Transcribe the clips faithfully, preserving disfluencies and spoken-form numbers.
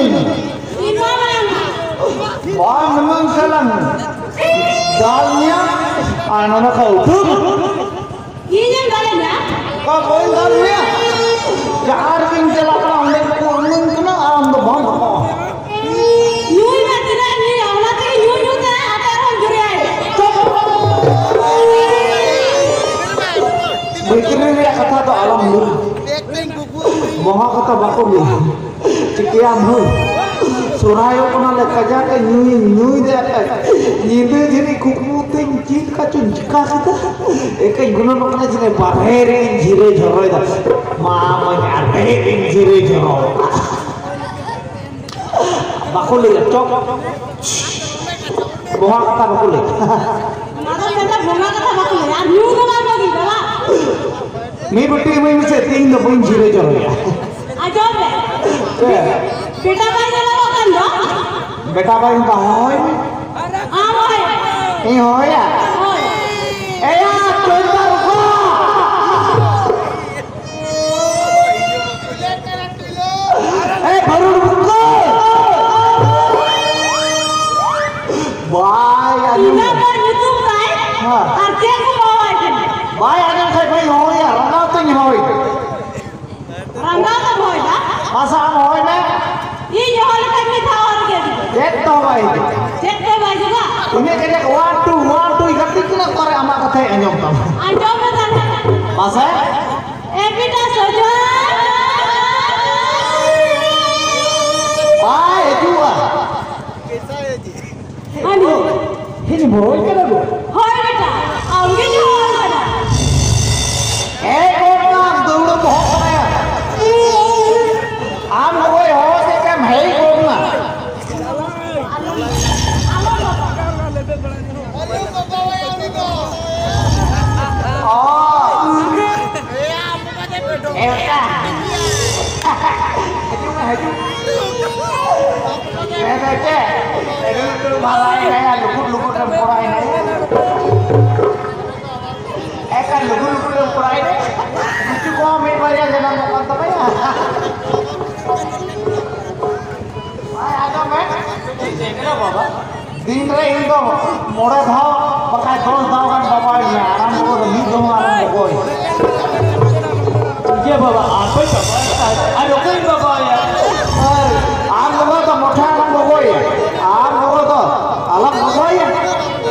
ᱤᱧ ᱢᱟ ᱵᱟᱝ᱾ ᱵᱟᱝ ᱮᱢᱟᱱ ᱥᱟᱞᱟᱝ ᱫᱟᱞ ᱢᱮᱭᱟ ᱟᱨ ᱱᱚᱰᱮ ᱠᱷᱚᱱ ᱩᱰᱩᱠ᱾ ᱤᱧᱮᱢ ᱫᱟᱞᱮᱧᱟ? ᱚᱠᱟ ᱵᱟᱹᱧ ᱫᱟᱞ ᱢᱮᱭᱟ? ᱡᱟᱦᱟᱸ ᱨᱮᱜᱮᱧ ᱪᱟᱞᱟᱜ ᱠᱟᱱᱟ, ᱚᱸᱰᱮ ᱜᱮᱠᱚ ᱩᱰᱩᱝ ᱠᱟᱱᱟ ᱟᱨ ᱟᱢ ᱫᱚ ᱵᱟᱢ ᱦᱚᱯᱚᱜᱼᱟ᱾ ᱧᱩᱭ ᱢᱮ, ᱛᱤᱱᱟᱹᱜ ᱮᱢ ᱧᱩᱭᱟ, ᱚᱱᱟ ᱛᱮᱜᱮ ᱧᱩ ᱧᱩ ᱛᱮ ᱟᱴᱮᱫ ᱦᱚᱸᱢ ᱡᱩᱨᱤᱭᱟ᱾ ᱪᱩᱯ! ᱵᱷᱤᱛᱨᱤ ᱨᱮᱭᱟᱜ ᱠᱟᱛᱷᱟ ᱫᱚ ᱟᱞᱚᱢ ᱞᱟᱹᱭ᱾ ᱢᱚᱦᱟ ᱠᱟᱛᱷᱟ ᱵᱟᱠᱚ ᱞᱟᱹᱭᱟ᱾ ᱪᱤᱠᱟᱹᱭᱟᱢ ᱦᱳ? ᱥᱚᱨᱦᱟᱭᱚᱜ ᱠᱟᱱᱟᱞᱮ, ᱠᱟᱡᱟᱠ ᱮ ᱧᱩᱭ, ᱧᱩᱭ ᱫᱟᱭ᱾ ᱧᱤᱫᱟᱹ ᱡᱟᱹᱱᱤᱡ ᱠᱩᱠᱢᱩ ᱛᱤᱧ ᱪᱮᱫ ᱠᱟᱪᱚᱧ ᱪᱤᱠᱟ ᱠᱮᱫᱟ᱾ ᱮᱠᱟᱧ ᱜᱩᱱᱟᱹᱱᱚᱜ ᱠᱟᱱᱟ ᱡᱮ ᱵᱟᱨᱦᱮ ᱨᱮᱧ ᱡᱷᱤᱨᱟᱹ ᱡᱷᱚᱨᱚᱭᱮᱫᱟ᱾ ᱢᱟ, ᱢᱟᱧ ᱟᱨᱦᱮᱸ ᱨᱮᱧ ᱡᱷᱤᱨᱟᱹ ᱡᱷᱚᱨᱚ᱾ ᱵᱟᱠᱚ ᱞᱟᱹᱭᱟ, ᱪᱚᱯ᱾ ᱵᱚᱦᱟ ᱠᱟᱛᱷᱟ ᱵᱟᱠᱚ ᱞᱟᱹᱭᱟ᱾ ᱚᱱᱟ ᱫᱚ ᱢᱮᱱᱫᱟ ᱵᱚᱸᱜᱟ ᱠᱟᱛᱷᱟ ᱵᱟᱠᱚ ᱞᱟᱹᱭᱟ᱾ ᱟᱨ ᱧᱩ ᱫᱚ ᱵᱟᱝ ᱵᱷᱟᱹᱜᱤ, ᱵᱟᱵᱟ᱾ ᱢᱤᱫ ᱵᱟᱹᱴᱤ ᱮᱢᱟᱹᱧ ᱢᱮᱥᱮ, ᱛᱮᱦᱮᱧ ᱫᱚ ᱵᱟᱹᱧ ᱡᱷᱤᱨᱟᱹ ᱡᱷᱚᱨᱚᱭᱟ᱾ ᱟᱸᱡᱚᱢ ᱢᱮ᱾ ᱪᱮᱫ? ᱵᱮᱴᱟ ᱵᱟᱭ ᱧᱮᱞᱚᱜᱚᱜ ᱠᱟᱱ ᱫᱚ᱾ ᱵᱮᱴᱟ ᱵᱟᱭ ᱢᱮᱛᱟ, ᱦᱚᱦᱚᱭ ᱢᱮ᱾ ᱟᱢ ᱦᱚᱦᱚᱭ ᱢᱮ᱾ ᱤᱧ ᱦᱚᱦᱚᱭᱟ? ᱦᱳᱭ᱾ ᱮᱭᱟ, ᱪᱚᱭᱛᱟ ᱨᱩᱠᱟ᱾ ᱮ, ᱵᱷᱟᱹᱨᱩᱲ ᱨᱩᱠᱟ᱾ ᱵᱟᱭ ᱟᱸᱡᱚᱢ᱾ ᱤᱱᱟᱹ ᱠᱚ ᱧᱩᱛᱩᱢ ᱛᱟᱭ᱾ ᱦᱮᱸ᱾ ᱟᱨ ᱪᱮᱫ ᱠᱚ ᱦᱚᱦᱚᱣᱟᱭ ᱠᱟᱱᱟ? ᱵᱟᱭ ᱟᱸᱡᱚᱢ ᱠᱷᱟᱡ ᱵᱟᱹᱧ ᱦᱚᱦᱚᱭᱟ, ᱨᱟᱸᱜᱟᱣ ᱛᱮᱧ ᱦᱚᱦᱚᱭᱟ᱾ ᱨᱟᱸᱜᱟᱣ ᱫᱚ ᱦᱚᱭ ᱫᱟ᱾ ᱢᱟᱥᱮ ᱟᱢ ᱦᱚᱦᱚᱭ ᱢᱮ᱾ ᱤᱧ ᱦᱚᱦᱚ ᱞᱮᱠᱷᱟᱱ ᱢᱤᱫ ᱫᱷᱟᱣ ᱦᱚᱦᱚ ᱨᱮᱜᱮ ᱦᱤᱡᱩᱜᱼᱟ᱾ ᱪᱮᱫ ᱫᱚ ᱵᱟᱭ ᱦᱤᱡᱩᱜᱼᱟ? ᱪᱮᱫ ᱫᱚ ᱵᱟᱭ ᱦᱤᱡᱩᱜᱼᱟ? ᱤᱱᱟᱹ ᱠᱟᱡᱟᱠ one two, one two ᱜᱟᱛᱮ ᱠᱟᱱᱟ, ᱚᱠᱟᱨᱮ ᱟᱢᱟᱜ ᱠᱟᱛᱷᱟᱭ ᱟᱸᱡᱚᱢ ᱛᱟᱢᱟ? ᱟᱸᱡᱚᱢ ᱢᱮ ᱛᱟᱦᱞᱮ᱾ ᱢᱟᱥᱮ᱾ ᱮ ᱵᱮᱴᱟ ᱥᱚᱡᱚᱱ᱾ ᱵᱟᱭ ᱦᱤᱡᱩᱜᱼᱟ᱾ ᱦᱟᱹᱱᱤ᱾ ᱦᱤᱱ ᱵᱚᱞ ᱠᱟᱱᱟ ᱵᱚ᱾ ᱦᱳᱭ ᱵᱮᱴᱟ, ᱟᱢᱜᱮ ᱡᱚᱦᱟᱨ ᱠᱟᱱᱟ᱾ ᱦᱮᱡ ᱜᱚᱫ ᱱᱟᱢ, ᱫᱟᱹᱣᱲᱟᱹ ᱵᱚᱦᱚᱜ ᱠᱟᱱᱟᱭᱟ᱾ ᱟᱢ ᱚᱠᱚᱭ ᱦᱚᱦᱚ ᱠᱮᱫ ᱛᱮᱢ ᱦᱮᱡ ᱜᱚᱫ ᱱᱟ? ᱚ᱾ ᱮ ᱵᱮᱴᱟ᱾ ᱦᱤᱡᱩᱜ ᱢᱮ, ᱦᱤᱡᱩᱜ᱾ ᱢᱮᱱᱫᱟ ᱪᱮᱫ? ᱟᱹᱰᱤ ᱞᱟᱹᱴᱩ ᱢᱟᱞᱟ ᱦᱮᱱᱟᱭᱟ, ᱞᱩᱠᱩᱴ ᱞᱩᱠᱩᱴ ᱨᱮᱢ ᱠᱚᱨᱟᱣ ᱦᱮᱱᱟᱭᱟ᱾ ᱮᱠᱟᱞ ᱞᱩᱠᱩᱴ ᱞᱩᱠᱩᱴ ᱨᱮᱢ ᱠᱚᱨᱟᱣ ᱦᱮᱱᱟᱭᱟ᱾ ᱠᱤᱪᱷᱩ ᱠᱚᱦᱚᱸ ᱢᱤᱫ ᱵᱟᱨᱭᱟ ᱡᱟᱱᱟᱢᱚᱜ ᱠᱟᱱ ᱛᱟᱯᱮᱭᱟ᱾ ᱫᱤᱱ ᱨᱮ ᱤᱧ ᱫᱚ ᱢᱚᱬᱮ ᱫᱷᱟᱣ ᱵᱟᱠᱷᱟᱡ ᱫᱚᱥ ᱫᱷᱟᱣ ᱜᱟᱱ ᱵᱟᱵᱟᱭ ᱢᱮ, ᱟᱨᱟᱢ ᱠᱚ ᱫᱚ ᱢᱤᱫ ᱫᱚᱢ ᱦᱚᱸ ᱟᱞᱚᱢ ᱜᱚᱜᱚᱭ᱾ ᱤᱭᱟᱹ ᱵᱟᱵᱟ, ᱟᱯᱮ ᱵᱟᱵᱟ, ᱟᱨ ᱚᱠᱚᱭ ᱵᱟᱵᱟᱭᱟ? ᱟᱨ ᱟᱢ ᱜᱚᱜᱚ ᱫᱚ ᱢᱚᱴᱷᱟ ᱟᱞᱚᱢ ᱜᱚᱜᱚᱭ, ᱟᱢ ᱜᱚᱜᱚ ᱫᱚ ᱟᱞᱚᱢ ᱜᱚᱜᱚᱭ᱾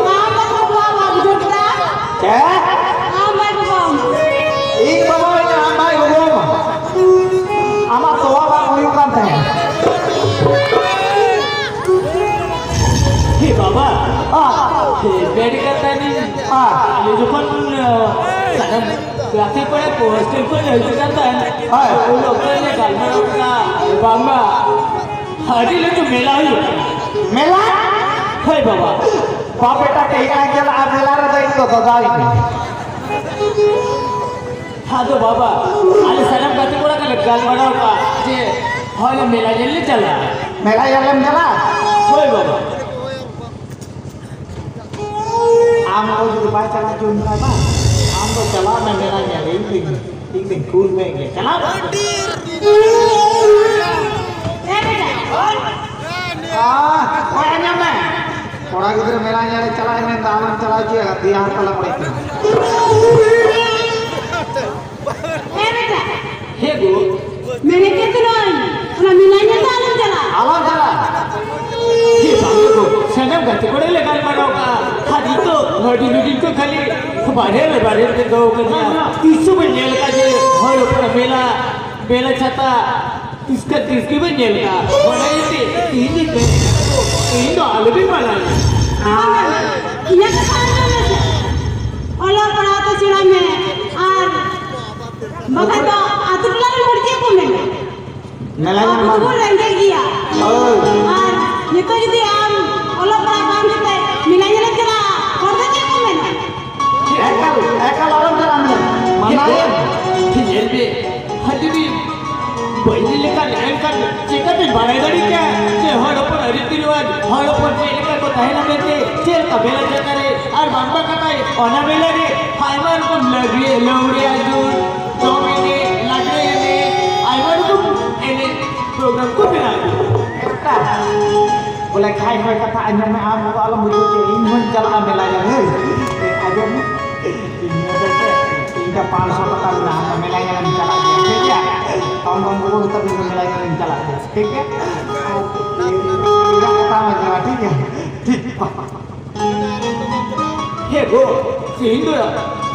ᱵᱟᱵᱟ, ᱵᱟᱵᱟ, ᱵᱩᱡᱷᱟᱹᱣ ᱠᱮᱫᱟ? ᱪᱮᱫ? ᱟᱢ ᱵᱟᱭ ᱜᱚᱜᱚᱢ᱾ ᱤᱧ ᱵᱟᱵᱟᱭ ᱟᱢ ᱵᱟᱭ ᱜᱚᱜᱚᱢ᱾ ᱟᱢᱟᱜ ᱛᱚᱣᱟ ᱵᱟᱝ ᱦᱩᱭᱩᱜ ᱠᱟᱱ ᱛᱟᱦᱮᱸᱫ᱾ ᱦᱮ ᱵᱟᱵᱟ, ᱟ, ᱦᱮ ᱵᱮᱰ ᱠᱟᱛᱷᱟ ᱱᱤᱧ, ᱟ, ᱟᱞᱮ ᱡᱚᱠᱷᱚᱱ, ᱟ, ᱥᱟᱱᱟᱢ ᱜᱟᱛᱮ ᱠᱚᱲᱟ ᱠᱚ ᱦᱳᱥᱴᱮᱞ ᱠᱷᱚᱱ ᱞᱮ ᱦᱤᱡᱩᱜ ᱠᱟᱱ ᱛᱟᱦᱮᱸᱫ, ᱦᱳᱭ᱾ ᱩᱱ ᱚᱠᱛᱚ ᱞᱮ ᱜᱟᱞᱢᱟᱨᱟᱣ ᱠᱮᱫᱟ, ᱵᱟᱝᱢᱟ ᱟᱹᱰᱤ ᱞᱟᱹᱴᱩ ᱢᱮᱞᱟ ᱦᱩᱭᱩᱜ ᱠᱟᱱᱟ᱾ ᱢᱮᱞᱟ? ᱦᱳᱭ ᱵᱟᱵᱟ᱾ ᱵᱟᱯ ᱵᱮᱴᱟ ᱛᱮᱦᱮᱧ ᱞᱟᱝ ᱪᱟᱞᱟᱜᱼᱟ ᱢᱮᱞᱟ ᱨᱮᱫᱚ, ᱤᱧ ᱫᱚ ᱫᱟᱫᱟ ᱤᱧ᱾ ᱟᱫᱚ ᱵᱟᱵᱟ, ᱟᱞᱮ ᱥᱟᱱᱟᱢ ᱜᱟᱛᱮ ᱠᱚᱲᱟ ᱠᱚᱞᱮ ᱜᱟᱞᱢᱟᱨᱟᱣ ᱠᱟᱜᱼᱟ ᱡᱮ ᱦᱚᱭ ᱢᱮᱞᱟ ᱧᱮᱞ ᱞᱮ ᱪᱟᱞᱟᱜᱼᱟ᱾ ᱢᱮᱞᱟ ᱧᱮᱞ ᱞᱮᱢ ᱪᱟᱞᱟᱜᱼᱟ? ᱦᱳᱭ ᱵᱟᱵᱟ᱾ ᱟᱢ ᱫᱚ ᱡᱩᱫᱤ ᱵᱟᱭ ᱪᱟᱞᱟᱜ ᱡᱩᱱ ᱠᱷᱟᱱ ᱵᱟᱝ, ᱟᱢ ᱫᱚ ᱪᱟᱞᱟᱜ ᱢᱮ ᱢᱮᱞᱟ ᱧᱮᱞ, ᱤᱧ ᱫᱚᱧ, ᱤᱧ ᱫᱚᱧ ᱠᱩᱞ ᱢᱮ ᱜᱮ᱾ ᱪᱟᱞᱟᱜ ᱢᱮ᱾ ᱦᱮᱸ ᱵᱮᱴᱟ᱾ ᱟᱦ, ᱚᱠᱚᱭ ᱟᱸᱡᱚᱢ ᱢᱮ? ᱠᱚᱲᱟ ᱜᱤᱫᱽᱨᱟᱹ ᱢᱮᱞᱟ ᱧᱮᱞ ᱮ ᱪᱟᱞᱟᱜ ᱮ ᱢᱮᱱᱫᱟ, ᱟᱢᱮᱢ ᱪᱟᱞᱟᱣ ᱦᱚᱪᱚᱭᱟ, ᱫᱮᱭᱟ ᱦᱟᱨᱛᱟ ᱞᱟᱝ ᱚᱲᱮᱡ ᱠᱟᱱᱟ᱾ ᱦᱮᱸ ᱵᱮᱴᱟ᱾ ᱦᱮᱸ ᱜᱳ᱾ ᱢᱮᱱᱮᱫ ᱠᱟᱱ ᱛᱟᱦᱮᱱᱟᱹᱧ, ᱚᱱᱟ ᱢᱮᱞᱟ ᱧᱮᱞ ᱫᱚ ᱟᱞᱚᱢ ᱪᱟᱞᱟᱜᱼᱟ᱾ ᱟᱞᱚᱢ ᱪᱟᱞᱟᱜᱼᱟ᱾ ᱦᱮᱸ ᱵᱟᱝ ᱜᱳ, ᱥᱟᱱᱟᱢ ᱜᱟᱛᱮ ᱠᱚᱲᱟ ᱞᱮ ᱜᱟᱞᱢᱟᱨᱟᱣ ᱠᱟᱜᱼᱟ᱾ ᱟᱨ ᱱᱤᱛᱚᱜ ᱦᱩᱰᱤᱧ ᱦᱩᱰᱤᱧ ᱠᱚ ᱠᱷᱟᱹᱞᱤ ᱵᱟᱨᱦᱮ ᱨᱮ ᱵᱟᱨᱦᱮ ᱨᱮ ᱫᱚᱦᱚ ᱠᱟᱫᱮᱭᱟ᱾ ᱛᱤᱥ ᱦᱚᱸ ᱵᱟᱹᱧ ᱧᱮᱞ ᱠᱟᱫ ᱡᱮ ᱦᱚᱲ ᱦᱚᱯᱚᱱ ᱢᱮᱞᱟ ᱵᱮᱞᱟ ᱪᱷᱟᱛᱟ ᱛᱤᱥᱠᱟ ᱛᱤᱥ ᱜᱮ ᱵᱟᱹᱧ ᱧᱮᱞ ᱠᱟᱜᱼᱟ᱾ ᱚᱱᱟ ᱤᱭᱟᱹᱛᱮ ᱛᱤᱦᱤᱧ ᱫᱚ ᱛᱤᱦᱤᱧ ᱫᱚ ᱟᱞᱚᱵᱤᱱ ᱢᱟᱱᱟᱣᱟ᱾ ᱤᱧᱟᱹᱜ ᱠᱟᱛᱷᱟ ᱟᱸᱡᱚᱢ ᱢᱮᱥᱮ᱾ ᱚᱞᱚᱜ ᱯᱟᱲᱦᱟᱣ ᱛᱮ ᱥᱮᱬᱟᱭ ᱢᱮ᱾ ᱟᱨ ᱵᱟᱠᱷᱟᱡ ᱫᱚ ᱟᱛᱳ ᱴᱚᱞᱟ ᱨᱮᱱ ᱦᱚᱲ ᱪᱮᱫ ᱠᱚ ᱢᱮᱱᱟ? ᱢᱮᱞᱟ ᱧᱮᱞ ᱟᱵᱚ ᱢᱟ᱾ ᱫᱚᱵᱚᱱ ᱨᱮᱸᱜᱮᱡ ᱜᱮᱭᱟ᱾ ᱦᱳᱭ᱾ ᱟᱨ ᱱᱤᱛᱚᱜ ᱡᱩᱫᱤ ᱟᱢ ᱚᱞᱚᱜ ᱯᱟᱲᱦᱟᱣ ᱵᱟᱝ ᱠᱟᱛᱮ ᱢᱮᱞᱟ ᱧᱮᱞᱮᱢ ᱪᱟᱞᱟᱜᱼᱟ, ᱦᱚᱲ ᱫᱚ ᱪᱮᱫ ᱠᱚ ᱢᱮᱱᱟ? ᱮᱠᱟᱞ, ᱮᱠᱟᱞ ᱟᱞᱚᱢ ᱪᱟᱞᱟᱜᱼᱟ ᱢᱮᱞᱟ᱾ ᱢᱟᱱᱟᱣ ᱮᱢ᱾ ᱧᱮᱞ ᱢᱮ, ᱟᱨ ᱡᱩᱫᱤ ᱵᱟᱹᱧ ᱞᱟᱹᱭ ᱞᱮᱠᱷᱟᱱ, ᱮᱱᱠᱷᱟᱱ ᱪᱤᱠᱟᱹᱛᱮ ᱵᱟᱲᱟᱭ ᱫᱟᱲᱮ ᱠᱮᱭᱟ ᱡᱮ ᱦᱚᱲ ᱦᱚᱯᱚᱱ ᱨᱤᱛᱤ ᱨᱮᱣᱟᱡᱽ, ᱦᱚᱲ ᱦᱚᱯᱚᱱ ᱪᱮᱫ ᱞᱮᱠᱟ ᱠᱚ ᱛᱟᱦᱮᱱᱟ ᱢᱮᱱᱛᱮ, ᱪᱮᱫ ᱞᱮᱠᱟ ᱢᱮᱞᱟ ᱡᱟᱭᱜᱟ ᱨᱮ ᱟᱨ ᱵᱟᱝᱢᱟ ᱠᱟᱛᱷᱟᱭ ᱚᱱᱟ ᱢᱮᱞᱟ ᱨᱮ ᱟᱭᱢᱟ ᱨᱚᱠᱚᱢ ᱞᱟᱜᱽᱲᱮ, ᱞᱟᱣᱲᱤᱭᱟ ᱡᱩᱛ, ᱫᱚᱝ ᱮᱱᱮᱡ, ᱞᱟᱜᱽᱲᱮ ᱮᱱᱮᱡ, ᱟᱭᱢᱟ ᱨᱚᱠᱚᱢ ᱮᱱᱮᱡ ᱯᱨᱳᱜᱨᱟᱢ ᱠᱚ ᱢᱮᱱᱟᱜᱼᱟ᱾ ᱵᱚᱞᱮ ᱠᱷᱟᱭ ᱠᱷᱚᱭ ᱠᱟᱛᱷᱟ ᱟᱸᱡᱚᱢ ᱢᱮ, ᱟᱢ ᱵᱟᱵᱟ ᱟᱞᱚᱢ ᱵᱩᱡᱷᱟᱹᱣ ᱪᱮᱫ, ᱤᱧ ᱦᱚᱸᱧ ᱪᱟᱞᱟᱜᱼᱟ ᱢᱮᱞᱟ ᱧᱮᱞ᱾ ᱦᱟᱹᱭ, ᱟᱸᱡᱚᱢ ᱢᱮ, ᱤᱧ ᱦᱚᱸ ᱫᱮᱠᱷᱮ, ᱤᱧ ᱫᱚ ᱯᱟᱸᱪᱥᱚ ᱴᱟᱠᱟ ᱢᱮᱱᱟᱜᱼᱟ, ᱢᱮᱞᱟ ᱧᱮᱞ ᱤᱧ ᱪᱟᱞᱟᱜ ᱜᱮᱭᱟ, ᱴᱷᱤᱠ ᱜᱮᱭᱟ? ᱟᱢ ᱵᱟᱢ ᱵᱩᱡᱷᱟᱹᱣ ᱠᱟᱛᱷᱟ, ᱤᱧ ᱫᱚ ᱢᱮᱞᱟ ᱧᱮᱞ ᱤᱧ ᱪᱟᱞᱟᱜ ᱜᱮᱭᱟ, ᱴᱷᱤᱠ ᱜᱮᱭᱟ? ᱟᱨ ᱤᱧᱟᱹᱜ ᱠᱟᱛᱷᱟ ᱟᱸᱡᱚᱢ ᱢᱮ, ᱴᱷᱤᱠ ᱜᱮᱭᱟ? ᱴᱷᱤᱠ᱾ ᱦᱮ ᱜᱳ, ᱛᱤᱦᱤᱧ ᱫᱚ,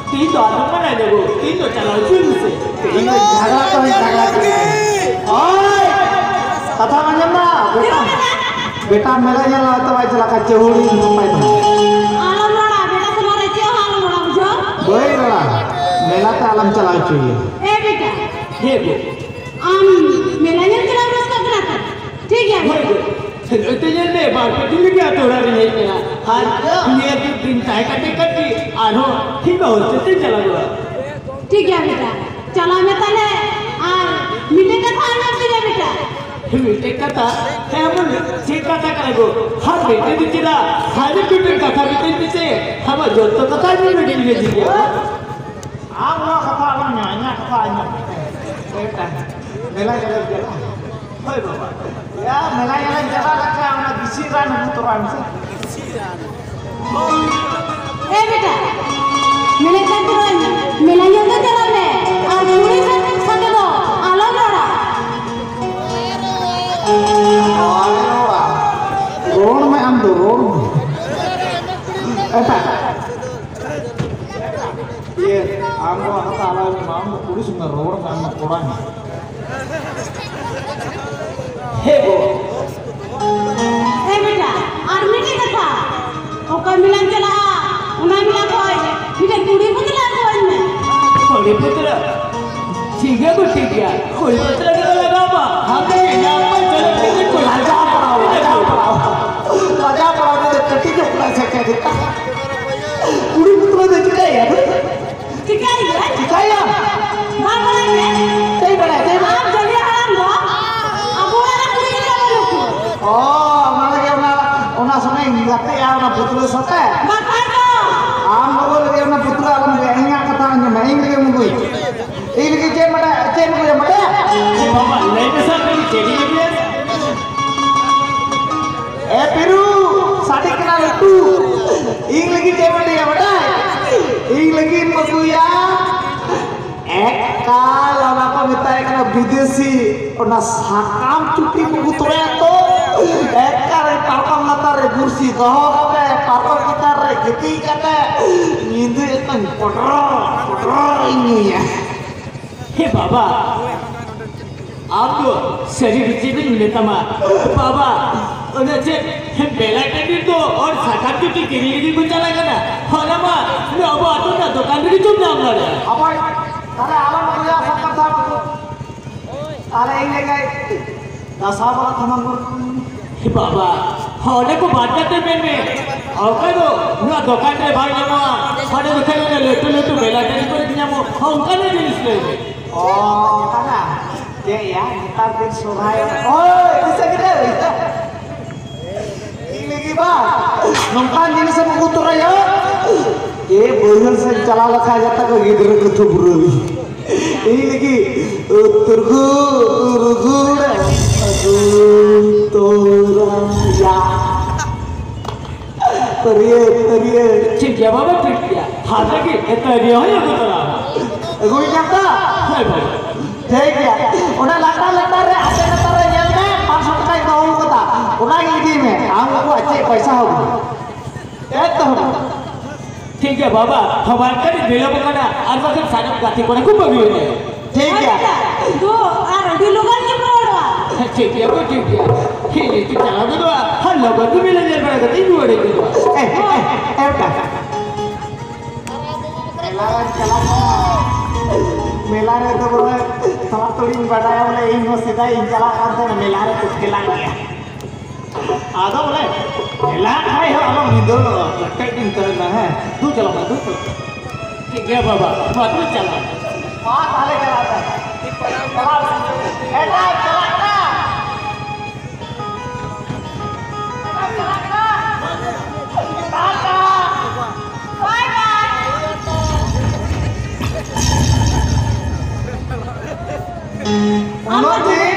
ᱛᱤᱦᱤᱧ ᱫᱚ ᱟᱞᱚᱢ ᱢᱟᱱᱟᱭ ᱫᱟ ᱜᱳ, ᱛᱤᱦᱤᱧ ᱫᱚ ᱪᱟᱞᱟᱣ ᱦᱚᱪᱚᱭ ᱢᱮᱥᱮ᱾ ᱛᱤᱦᱤᱧ ᱫᱚ ᱡᱷᱟᱜᱽᱲᱟ ᱛᱚ ᱡᱷᱟᱜᱽᱲᱟ ᱠᱮᱫᱟ᱾ ᱳᱭ, ᱠᱟᱛᱷᱟ ᱟᱸᱡᱚᱢ ᱢᱮ, ᱵᱮᱴᱟ, ᱵᱮᱴᱟ ᱢᱮᱞᱟ ᱧᱮᱞ ᱦᱚᱸ ᱛᱚ ᱵᱟᱭ ᱪᱟᱞᱟᱜ ᱠᱷᱟᱱ ᱪᱟᱹᱣᱲᱤ ᱱᱟᱯᱟᱭ ᱛᱟᱢᱟ᱾ ᱟᱞᱚᱢ ᱨᱚᱲᱟ, ᱵᱮᱴᱟ ᱥᱟᱢᱟᱝ ᱨᱮ ᱪᱮᱫ ᱦᱚᱸ ᱟᱞᱚᱢ ᱨᱚᱲᱟ, ᱵᱩᱡᱷᱟᱹᱣ? ᱵᱟᱹᱧ ᱨᱚᱲᱟ, ᱢᱮᱞᱟ ᱛᱮ ᱟᱞᱚᱢ ᱪᱟᱞᱟᱣ ᱦᱚᱪᱚᱭᱮᱭᱟ᱾ ᱮ ᱵᱮᱴᱟ᱾ ᱦᱮ ᱜᱳ᱾ ᱟᱢ ᱢᱮᱞᱟ ᱧᱮᱞ ᱪᱟᱞᱟᱣ ᱨᱟᱹᱥᱠᱟᱹᱜ ᱠᱟᱱᱟ ᱛᱚ? ᱴᱷᱤᱠ ᱜᱮᱭᱟ᱾ ᱦᱳᱭ ᱜᱳ᱾ ᱥᱮᱱᱚᱜ ᱛᱮ ᱧᱮᱞ ᱢᱮ, ᱵᱟᱨ ᱯᱮ ᱫᱤᱱ ᱞᱟᱹᱜᱤᱫ ᱟᱛᱳ ᱚᱲᱟᱜ ᱨᱤᱧ ᱦᱮᱡ ᱠᱟᱱᱟ᱾ ᱟᱨ ᱱᱤᱭᱟᱹ ᱫᱤᱱ ᱫᱤᱱ ᱛᱟᱦᱮᱸ ᱠᱟᱛᱮ ᱠᱟᱹᱴᱤᱡ ᱟᱨᱦᱚᱸ ᱴᱷᱤᱠ ᱦᱳᱥᱴᱮᱞ ᱛᱮᱧ ᱪᱟᱞᱟᱣ ᱠᱚᱜᱼᱟ᱾ ᱴᱷᱤᱠ ᱜᱮᱭᱟ ᱵᱮᱴᱟ, ᱪᱟᱞᱟᱣ ᱢᱮ ᱛᱟᱦᱞᱮ᱾ ᱟᱨ ᱢᱤᱫᱴᱮᱡ ᱠᱟᱛᱷᱟ ᱟᱸᱡᱚᱢ ᱛᱤᱧᱟ ᱵᱮᱴᱟ᱾ ᱢᱤᱫᱴᱮᱡ ᱠᱟᱛᱷᱟ? ᱦᱮᱸ ᱵᱚᱞᱮ, ᱪᱮᱫ ᱠᱟᱛᱷᱟ ᱠᱟᱱᱟ ᱜᱳ? ᱦᱟᱨ ᱢᱤᱫᱴᱮᱡ ᱫᱚ ᱪᱮᱫᱟᱜ? ᱦᱟᱨ ᱢᱤᱫᱴᱮᱡ ᱠᱟᱛᱷᱟ ᱢᱤᱫᱴᱮᱡ ᱫᱚ ᱪᱮᱫ? ᱟᱢᱟᱜ ᱡᱚᱛᱚ ᱠᱟᱛᱷᱟ ᱟᱸᱡᱚᱢ ᱢᱮ, ᱴᱷᱤᱠ ᱜᱮᱭᱟ᱾ ᱟᱢ ᱱᱚᱣᱟ ᱠᱟᱛᱷᱟ ᱟᱞᱚᱢ ᱧᱟᱢᱟ, ᱤᱧᱟᱹᱜ ᱠᱟᱛᱷᱟ ᱟᱸᱡᱚᱢ ᱢᱮ᱾ ᱢᱤᱫᱴᱟᱝ ᱢᱮᱞᱟ ᱧᱮᱞᱮᱢ ᱪᱟᱞᱟᱜᱼᱟ᱾ ᱦᱳᱭ ᱵᱟᱵᱟ᱾ ᱭᱟ, ᱢᱮᱞᱟ ᱧᱮᱞᱮᱢ ᱪᱟᱞᱟᱜ ᱞᱮᱠᱷᱟᱱ ᱚᱱᱟ ᱵᱤᱥᱤ ᱨᱟᱱ ᱟᱹᱜᱩ ᱛᱚᱨᱟᱭ ᱢᱮᱥᱮ᱾ ᱮ ᱵᱮᱴᱟ, ᱢᱮᱱᱮᱫ ᱠᱟᱱ ᱛᱟᱦᱮᱱᱟᱹᱧ, ᱢᱮᱞᱟ ᱧᱮᱞ ᱫᱚ ᱪᱟᱞᱟᱜ ᱢᱮ, ᱟᱨ ᱠᱩᱲᱤ ᱥᱟᱶ ᱥᱟᱛᱮ ᱫᱚ ᱟᱞᱚᱢ ᱨᱚᱲᱟ᱾ ᱵᱟᱭ ᱨᱚᱲᱟ᱾ ᱨᱚᱲ ᱢᱮ ᱟᱢ ᱫᱚ, ᱨᱚᱲ ᱢᱮ᱾ ᱮᱴᱟᱜ᱾ ᱤᱭᱟᱹ, ᱟᱢ ᱫᱚ ᱦᱟᱛᱟᱣ ᱟᱞᱚᱢ ᱮᱢᱟ, ᱟᱢ ᱫᱚ ᱠᱩᱲᱤ ᱥᱚᱸᱜᱮ ᱨᱚᱲ ᱢᱮ, ᱟᱢ ᱫᱚ ᱠᱚᱲᱟ ᱢᱮ᱾ ᱦᱮ ᱜᱳ᱾ ᱮ ᱵᱮᱴᱟ, ᱟᱨ ᱢᱤᱫᱴᱮᱡ ᱠᱟᱛᱷᱟ, ᱚᱠᱟ ᱢᱮᱞᱟᱢ ᱪᱟᱞᱟᱜᱼᱟ, ᱚᱱᱟ ᱢᱮᱞᱟ ᱠᱷᱚᱡ ᱢᱤᱫᱴᱮᱡ ᱠᱩᱲᱤ ᱯᱩᱛᱞᱟᱹ ᱟᱹᱜᱩᱣᱟᱹᱧ ᱢᱮ᱾ ᱠᱩᱲᱤ ᱯᱩᱛᱞᱟᱹ? ᱴᱷᱤᱠ ᱜᱮᱭᱟ ᱜᱳ, ᱴᱷᱤᱠ ᱜᱮᱭᱟ᱾ ᱠᱩᱲᱤ ᱯᱩᱛᱞᱟᱹ ᱜᱮ ᱞᱟᱜᱟᱣ ᱢᱟ᱾ ᱦᱟᱯᱮ, ᱧᱟᱢ ᱢᱟ ᱪᱚᱞᱚ, ᱴᱷᱤᱠ ᱜᱮᱭᱟ, ᱠᱩᱲᱤ ᱞᱟᱡᱟᱣ ᱯᱟᱲᱟᱣ, ᱞᱟᱡᱟᱣ ᱯᱟᱲᱟᱣ᱾ ᱞᱟᱡᱟᱣ ᱯᱟᱲᱟᱣ ᱫᱚ ᱠᱟᱹᱴᱤᱡ ᱧᱚᱜ ᱠᱟᱱᱟ ᱥᱮ ᱪᱮᱫ? ᱠᱩᱲᱤ ᱯᱩᱛᱞᱟᱹ ᱫᱚ ᱪᱤᱠᱟᱹᱭᱟ? ᱪᱤᱠᱟᱹᱭ ᱜᱮᱭᱟ? ᱪᱤᱠᱟᱹᱭᱟ? ᱵᱟᱝ ᱵᱟᱲᱟᱭ ᱜᱮ? ᱪᱮᱫ ᱵᱟᱲᱟᱭ, ᱪᱮᱫ ᱵᱟᱲᱟᱭ? ᱟᱢ ᱡᱟᱹᱞᱤᱭᱟᱹ ᱦᱟᱲᱟᱢ ᱫᱚ ᱟᱵᱚ ᱚᱲᱟᱜ ᱨᱮ ᱠᱩᱲᱤ ᱜᱤᱫᱽᱨᱟᱹ ᱵᱟᱹᱱᱩᱜ ᱠᱚᱣᱟ᱾ ᱚ, ᱚᱱᱟ ᱞᱟᱹᱜᱤᱫ ᱚᱱᱟ, ᱚᱱᱟ ᱥᱚᱸᱜᱮᱧ ᱜᱟᱛᱮᱜᱼᱟ, ᱚᱱᱟ ᱯᱩᱛᱞᱟᱹ ᱥᱟᱛᱮ? ᱵᱟᱠᱷᱟᱱ ᱫᱚ᱾ ᱟᱢ ᱵᱟᱵᱟ ᱞᱟᱹᱜᱤᱫ ᱚᱱᱟ ᱯᱩᱛᱞᱟᱹ ᱟᱞᱚᱢ ᱞᱟᱹᱭᱟ, ᱤᱧᱟᱹᱜ ᱠᱟᱛᱷᱟ ᱟᱸᱡᱚᱢ ᱢᱮ, ᱤᱧ ᱞᱟᱹᱜᱤᱫ ᱮᱢ ᱟᱹᱜᱩᱭ᱾ ᱤᱧ ᱞᱟᱹᱜᱤᱫ ᱪᱮᱫ ᱵᱟᱰᱟᱭ, ᱪᱮᱫ ᱮᱢ ᱟᱹᱜᱩᱭᱟ ᱵᱟᱰᱟᱭᱟ? ᱪᱮᱫ ᱵᱟᱵᱟ, ᱞᱟᱹᱭ ᱢᱮᱥᱮ, ᱟᱢ ᱞᱟᱹᱜᱤᱫ ᱪᱮᱫ ᱤᱧ ᱟᱹᱜᱩᱭᱟ? ᱮ ᱟᱨ ᱚᱱᱟ ᱠᱚ ᱢᱮᱛᱟᱭ ᱠᱟᱱᱟ ᱵᱤᱫᱮᱥᱤ, ᱚᱱᱟ ᱥᱟᱠᱟᱢ ᱪᱩᱴᱤ ᱠᱚ ᱛᱚᱞᱟᱭᱟ ᱛᱚ, ᱮᱠᱟᱞ ᱯᱟᱨᱠᱚᱢ ᱞᱟᱛᱟᱨ ᱨᱮ ᱵᱩᱨᱥᱤ ᱫᱚᱦᱚ ᱠᱟᱛᱮ ᱯᱟᱨᱠᱚᱢ ᱪᱮᱛᱟᱱ ᱨᱮ ᱜᱤᱛᱤᱡ ᱠᱟᱛᱮ ᱧᱤᱫᱟᱹ ᱮᱠᱫᱚᱢ ᱯᱚᱴᱨᱚ ᱯᱚᱴᱨᱚ ᱧᱩᱭᱟ᱾ ᱦᱮ ᱵᱟᱵᱟ, ᱟᱢ ᱫᱚ ᱥᱟᱹᱨᱤ ᱜᱮ ᱪᱮᱫ ᱤᱧ ᱢᱮᱛᱟᱢᱟ? ᱵᱟᱵᱟ, ᱚᱱᱟ ᱪᱮᱫ ᱢᱮᱞᱟ ᱴᱟᱺᱰᱤ ᱫᱚ ᱦᱚᱲ ᱥᱟᱠᱟᱢ ᱪᱩᱴᱤ ᱠᱤᱨᱤᱧ ᱞᱟᱹᱜᱤᱫ ᱠᱚ ᱪᱟᱞᱟᱜ ᱠᱟᱱᱟ? ᱦᱚᱲ ᱢᱟ ᱟᱵᱚ ᱟᱹᱛᱩ ᱨᱮᱱᱟᱜ ᱫᱚᱠᱟᱱ ᱨᱮᱜᱮ ᱪᱚᱢ ᱧᱟᱢ ᱫᱟᱲᱮᱭᱟᱜᱼᱟ᱾ ᱟᱵᱚᱭ, ᱛᱟᱦᱞᱮ ᱟᱞᱚᱢ ᱠᱚᱭᱟ ᱥᱟᱠᱟᱢ ᱥᱟᱠᱟᱢ᱾ ᱛᱟᱦᱞᱮ ᱤᱧ ᱞᱮᱠᱟᱭ ᱫᱟᱥᱟ ᱵᱟᱞᱟ ᱛᱷᱟᱢᱟᱠᱩᱨ᱾ ᱮ ᱵᱟᱵᱟ, ᱚᱸᱰᱮ ᱠᱚ ᱵᱟᱫ ᱠᱟᱛᱮ ᱢᱮᱱ ᱢᱮ᱾ ᱚᱠᱟ ᱫᱚ ᱱᱚᱣᱟ ᱫᱚᱠᱟᱱ ᱨᱮ ᱵᱟᱝ ᱧᱟᱢᱚᱜᱼᱟ, ᱚᱸᱰᱮ ᱫᱚ ᱠᱷᱟᱹᱞᱤ ᱚᱱᱟ ᱞᱟᱹᱴᱩ ᱞᱟᱹᱴᱩ ᱢᱮᱞᱟ ᱴᱟᱺᱰᱤ ᱠᱚᱨᱮ ᱜᱮ ᱧᱟᱢᱚᱜᱼᱟ, ᱚᱱᱠᱟᱱᱟᱜ ᱡᱤᱱᱤᱥ ᱞᱟᱹᱭ ᱢᱮ᱾ ᱚ, ᱚᱱᱠᱟᱱᱟᱜ? ᱪᱮᱫ ᱭᱟ, ᱱᱮᱛᱟᱨ ᱫᱤᱱ ᱥᱚᱨᱦᱟᱭ, ᱳᱭ, ᱫᱤᱥᱟᱹ ᱠᱮᱫᱟᱹᱧ᱾ ᱤᱧ ᱞᱟᱹᱜᱤᱫ ᱵᱟ, ᱱᱚᱝᱠᱟᱱ ᱡᱤᱱᱤᱥ ᱮᱢ ᱟᱹᱜᱩ ᱛᱚᱨᱟᱭᱟ᱾ ᱮ, ᱵᱟᱹᱭᱦᱟᱹᱲ ᱥᱮᱫ ᱪᱟᱞᱟᱣ ᱞᱮᱠᱷᱟᱱ ᱡᱚᱛᱚ ᱠᱚ ᱜᱤᱫᱽᱨᱟᱹ ᱠᱚ ᱛᱷᱩᱵᱨᱟᱹᱣ᱾ ᱤᱧ ᱞᱟᱹᱜᱤᱫ ᱩᱛᱩᱨ ᱜᱩᱲ ᱜᱩᱲ ᱟᱹᱜᱩ ᱛᱚᱨᱟᱭᱟ᱾ ᱛᱟᱹᱨᱤᱭᱟᱹ, ᱛᱟᱹᱨᱤᱭᱟᱹ᱾ ᱴᱷᱤᱠ ᱜᱮᱭᱟ ᱵᱟᱵᱟ, ᱴᱷᱤᱠ ᱜᱮᱭᱟ᱾ ᱦᱟᱛ ᱨᱮᱜᱮ ᱛᱟᱹᱨᱤᱭᱟᱹ ᱦᱚᱸᱧ ᱟᱹᱜᱩ ᱛᱚᱨᱟ᱾ ᱟᱹᱜᱩᱭ ᱧᱟᱢ ᱫᱟ? ᱦᱳᱭ ᱵᱟᱵᱟ᱾ ᱴᱷᱤᱠ ᱜᱮᱭᱟ᱾ ᱚᱱᱟ ᱞᱟᱛᱟᱨ ᱞᱟᱛᱟᱨ ᱨᱮ, ᱟᱯᱮ ᱞᱟᱛᱟᱨ ᱨᱮ ᱧᱮᱞ ᱢᱮ, ᱯᱟᱸᱪᱥᱚ ᱴᱟᱠᱟᱧ ᱫᱚᱦᱚ ᱟᱠᱟᱫᱟ, ᱚᱱᱟ ᱜᱮ ᱤᱫᱤᱭ ᱢᱮ᱾ ᱟᱢ ᱩᱱᱠᱩᱣᱟᱜ ᱪᱮᱫ ᱯᱚᱭᱥᱟ ᱦᱚᱸ ᱵᱟᱹᱱᱩᱜ᱾ ᱮᱠᱫᱚᱢ᱾ ᱴᱷᱤᱠ ᱜᱮᱭᱟ ᱵᱟᱵᱟ, ᱦᱚᱵᱟᱨ ᱠᱟᱹᱴᱤᱡ ᱵᱤᱞᱚᱢ ᱠᱟᱱᱟ, ᱟᱨ ᱵᱟᱠᱷᱟᱱ ᱥᱟᱱᱟᱢ ᱜᱟᱛᱮ ᱠᱚᱲᱟ ᱠᱚ ᱵᱟᱹᱜᱤ ᱦᱚᱴᱚ᱾ ᱴᱷᱤᱠ ᱜᱮᱭᱟ᱾ ᱫᱩ, ᱟᱨ ᱟᱹᱰᱤ ᱞᱚᱜᱚᱱ ᱜᱮ ᱨᱩᱣᱟᱹᱲᱚᱜᱼᱟ᱾ ᱦᱮᱸ, ᱴᱷᱤᱠ ᱜᱮᱭᱟ ᱜᱚ, ᱴᱷᱤᱠ ᱜᱮᱭᱟ᱾ ᱴᱷᱤᱠ ᱜᱮᱭᱟ, ᱪᱟᱞᱟᱣ ᱜᱚᱫᱚᱜᱼᱟ᱾ ᱦᱮᱸ, ᱞᱚᱜᱚᱱ ᱜᱮ ᱢᱮᱞᱟ ᱧᱮᱞ ᱵᱟᱲᱟ ᱠᱟᱛᱮ ᱤᱧ ᱨᱩᱣᱟᱹᱲ ᱦᱮᱡ ᱜᱚᱫᱚᱜᱼᱟ᱾ ᱮ, ᱮ, ᱮ, ᱚᱱᱠᱟ᱾ ᱢᱮᱞᱟ ᱨᱮ ᱪᱟᱞᱟᱜ ᱠᱟᱱᱟ᱾ ᱢᱮᱞᱟ ᱨᱮᱫᱚ ᱵᱚᱞᱮ ᱛᱷᱚᱲᱟ ᱛᱷᱚᱲᱤᱧ ᱵᱟᱰᱟᱭᱟ, ᱵᱚᱞᱮ ᱤᱧ ᱦᱚᱸ ᱥᱮᱫᱟᱭ ᱤᱧ ᱪᱟᱞᱟᱜ ᱠᱟᱱ ᱛᱟᱦᱮᱱᱟ ᱢᱮᱞᱟ ᱨᱮ, ᱠᱚ ᱠᱷᱮᱞᱟ ᱜᱮᱭᱟ᱾ ᱟᱫᱚ ᱵᱚᱞᱮ ᱢᱮᱞᱟ ᱠᱷᱟᱡ ᱦᱚᱸ ᱟᱞᱚᱢ ᱧᱤᱫᱟᱹ ᱠᱮᱴᱮᱡ ᱜᱮᱢ ᱛᱟᱦᱮᱱᱟ, ᱦᱮᱸ? ᱫᱩ ᱪᱟᱞᱟᱜ ᱢᱮ, ᱫᱩ ᱪᱟᱞᱟᱜ ᱢᱮ᱾ ᱴᱷᱤᱠ ᱜᱮᱭᱟ ᱵᱟᱵᱟ, ᱢᱟ ᱫᱩ ᱪᱟᱞᱟᱜ ᱢᱮ᱾ ᱢᱟ ᱛᱟᱦᱞᱮ ᱪᱟᱞᱟᱜ ᱢᱮ᱾ ᱪᱟᱞᱟᱜ ᱢᱮ᱾ ᱮ, ᱪᱟᱞᱟᱜ ᱠᱟᱱᱟ᱾ ᱩᱱᱟᱹᱜ ᱫᱤᱱ,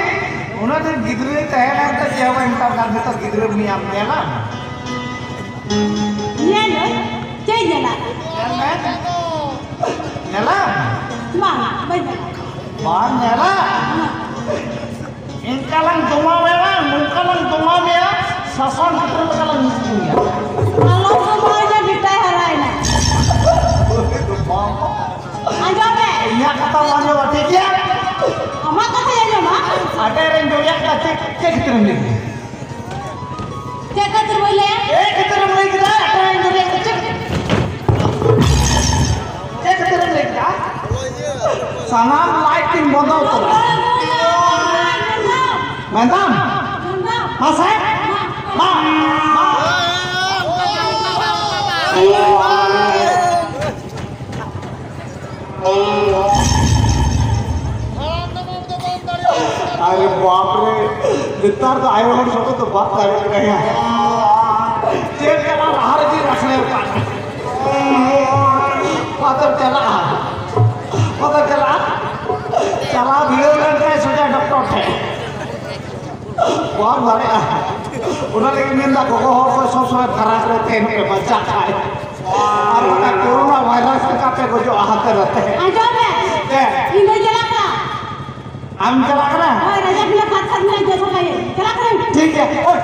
ᱩᱱᱟᱹᱜ ᱫᱤᱱ ᱜᱤᱫᱽᱨᱟᱹ ᱛᱟᱦᱮᱸ ᱞᱮᱱᱛᱮ ᱪᱮᱫ ᱦᱚᱸ ᱵᱟᱝ ᱢᱮᱛᱟᱢ ᱠᱟᱱ, ᱱᱤᱛᱚᱜ ᱜᱤᱫᱽᱨᱟᱹ ᱢᱮᱭᱟᱢ, ᱧᱮᱞᱟᱢ? ᱧᱮᱞ, ᱪᱮᱫ ᱧᱮᱞᱟ? ᱧᱮᱞ ᱢᱮ᱾ ᱧᱮᱞᱟᱢ? ᱵᱟᱝ, ᱵᱟᱹᱧ ᱧᱮᱞᱟ᱾ ᱵᱟᱢ ᱧᱮᱞᱟ? ᱤᱱᱠᱟ ᱞᱟᱝ ᱫᱚᱢᱟ ᱢᱮᱭᱟ, ᱱᱚᱝᱠᱟ ᱞᱟᱝ ᱫᱚᱢᱟ ᱢᱮᱭᱟ, ᱥᱟᱥᱟᱝ ᱯᱤᱴᱨᱟᱹ ᱞᱮᱠᱟ ᱞᱟᱝ ᱧᱩᱛᱩᱢ ᱢᱮᱭᱟ᱾ ᱟᱞᱚᱢ ᱫᱚᱢᱟᱭᱟ, ᱵᱮᱴᱟᱭ ᱦᱟᱨᱟᱭᱮᱱᱟ᱾ ᱟᱸᱡᱚᱢ ᱢᱮ᱾ ᱤᱧᱟᱹᱜ ᱠᱟᱛᱷᱟ ᱵᱟᱢ ᱟᱸᱡᱚᱢᱟ, ᱴᱷᱤᱠ ᱜᱮᱭᱟ? ᱟᱢᱟᱜ ᱠᱟᱛᱷᱟᱧ ᱟᱸᱡᱚᱢᱟ᱾ ᱟᱴᱮ ᱨᱮᱧ ᱡᱚᱲᱤᱭᱟᱜ ᱠᱟᱱᱟ, ᱪᱮᱫ, ᱪᱮᱫ ᱠᱷᱟᱹᱛᱤᱨᱮᱢ ᱞᱟᱹᱭ ᱠᱮᱫᱟ? ᱪᱮᱫ ᱠᱷᱟᱹᱛᱤᱨ ᱵᱟᱹᱧ ᱞᱟᱹᱭᱟ? ᱪᱮᱫ ᱠᱷᱟᱹᱛᱤᱨᱮᱢ ᱞᱟᱹᱭ ᱠᱮᱫᱟ? ᱟᱴᱮ ᱨᱮᱧ ᱡᱚᱲᱤᱭᱟᱜ ᱠᱟᱱᱟ, ᱪᱮᱫ? ᱪᱮᱫ ᱠᱷᱟᱹᱛᱤᱨᱮᱢ ᱞᱟᱹᱭ ᱠᱮᱫᱟ? ᱥᱟᱱᱟᱢ ᱞᱟᱭᱤᱴ ᱤᱧ ᱵᱚᱱᱫᱚ ᱩᱛᱟᱹᱨᱟ᱾ ᱢᱮᱱᱫᱟᱢ? ᱢᱟᱥᱮ? ᱢᱟ, ᱢᱟ᱾ ᱟᱨᱮ ᱵᱟᱯ ᱨᱮ, ᱱᱮᱛᱟᱨ ᱫᱚ ᱟᱭᱳ ᱦᱚᱲ ᱥᱚᱸᱜᱮ ᱫᱚ ᱵᱟᱯ ᱫᱟᱲᱮᱭᱟᱜ ᱠᱟᱱᱟ᱾ ᱪᱮᱫ ᱞᱮᱠᱟ ᱨᱟᱦᱟ ᱨᱮᱜᱮ ᱨᱟᱥᱱᱮ ᱠᱟᱱ᱾ ᱚᱠᱟᱛᱮᱢ ᱪᱟᱞᱟᱜᱼᱟ? ᱚᱠᱟᱛᱮᱢ ᱪᱟᱞᱟᱜᱼᱟ? ᱪᱟᱞᱟᱣ ᱵᱷᱤᱲᱟᱹᱣ ᱞᱮᱱᱠᱷᱟᱱ ᱥᱚᱡᱟ ᱰᱚᱠᱴᱚᱨ ᱴᱷᱮᱱ᱾ ᱵᱟᱢ ᱫᱟᱲᱮᱭᱟᱜᱼᱟ᱾ ᱚᱱᱟ ᱞᱟᱹᱜᱤᱫ ᱢᱮᱱᱫᱟ, ᱜᱚᱜᱚ ᱦᱚᱲ ᱠᱚ ᱥᱚᱵ ᱥᱚᱢᱚᱭ ᱯᱷᱟᱨᱟᱠ ᱨᱮ ᱛᱟᱦᱮᱱ ᱯᱮ, ᱵᱟᱧᱪᱟᱜ ᱠᱷᱟᱡ᱾ ᱟᱨ ᱵᱟᱠᱷᱟᱡ ᱠᱳᱨᱳᱱᱟ ᱵᱷᱟᱭᱨᱟᱥ ᱞᱮᱠᱟ ᱯᱮ ᱜᱚᱡᱚᱜᱼᱟ ᱦᱟᱱᱛᱮ ᱱᱟᱛᱮ᱾ ᱟᱸᱡᱚᱢ ᱢᱮ᱾ ᱪᱮᱫ? ᱤᱧ ᱫᱚᱧ ᱪᱟᱞᱟᱜ ᱠᱟᱱᱟ᱾ ᱟᱢ ᱪᱟᱞᱟᱜ ᱠᱟᱱᱟ? ᱦᱳᱭ, ᱨᱟᱡᱟ ᱵᱤᱞᱟ ᱯᱷᱟᱨ ᱯᱷᱟᱨ ᱢᱮᱱᱟᱜ ᱡᱚᱛᱚ ᱠᱟᱭ᱾ ᱪᱟᱞᱟᱜ ᱠᱟᱹᱱᱟᱹᱧ᱾ ᱴᱷᱤᱠ ᱜᱮᱭᱟ᱾ ᱳᱭ,